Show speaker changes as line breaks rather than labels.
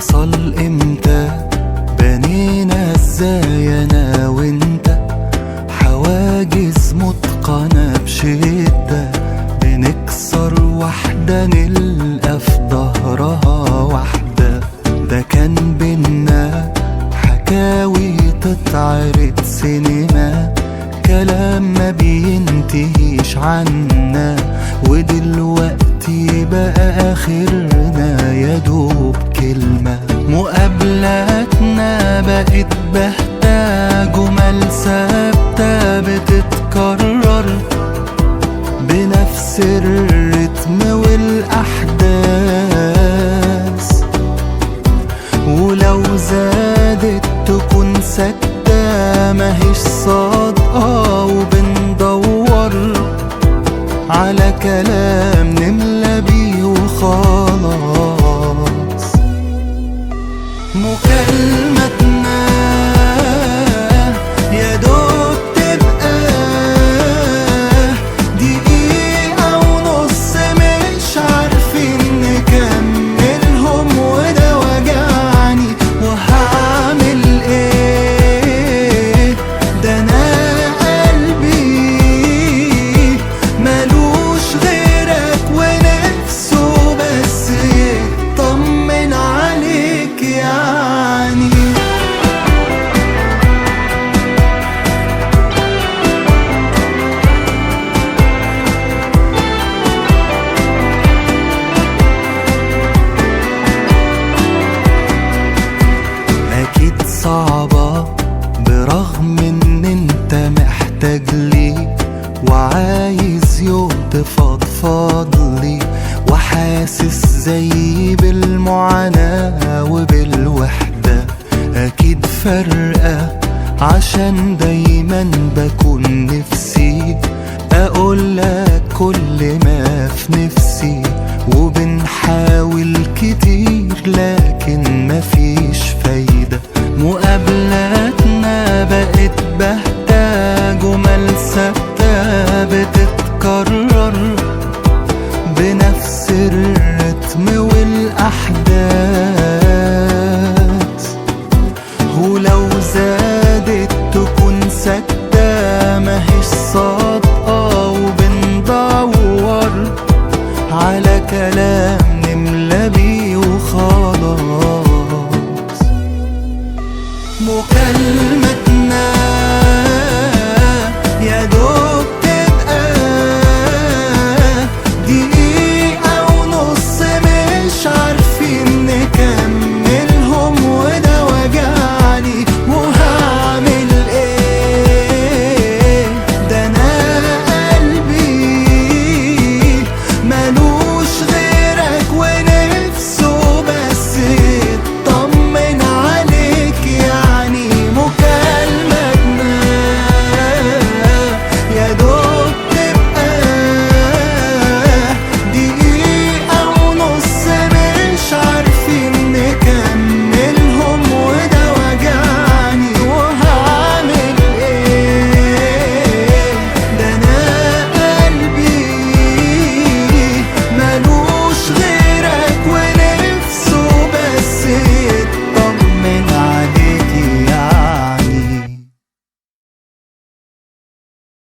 حصل امتى؟ بنينا ازاي انا وانت حواجز متقنة بشدة، بنكسر واحدة نلقى في ظهرها واحدة. ده كان بينا حكاوي تتعرض سينما، كلام ما بينتهيش عنا، ودلوقتي بقى آخرنا يا دوب كلمة. مقابلاتنا بقت بهتة، جمل ثابتة بتتكرر بنفس الرتم والأحداث، ولو زادت تكون سكتة ماهيش صادقة، وبندور على كلام نملى بيه وخلاص. مكالمتنا يا دوب تبقى دقيقة ونص، مش عارفين نكملهم، وده وجعني وهعمل ايه؟ ده انا قلبي ملوش غيرك ونفسه بس يطمن عليك يعني. أكيد صعبة برغم إن أنت محتاج لي، وعايز يوم تفضفض لي، وحاسس زيي بالمعاناة وبالوحدة. أكيد فرقة عشان دايما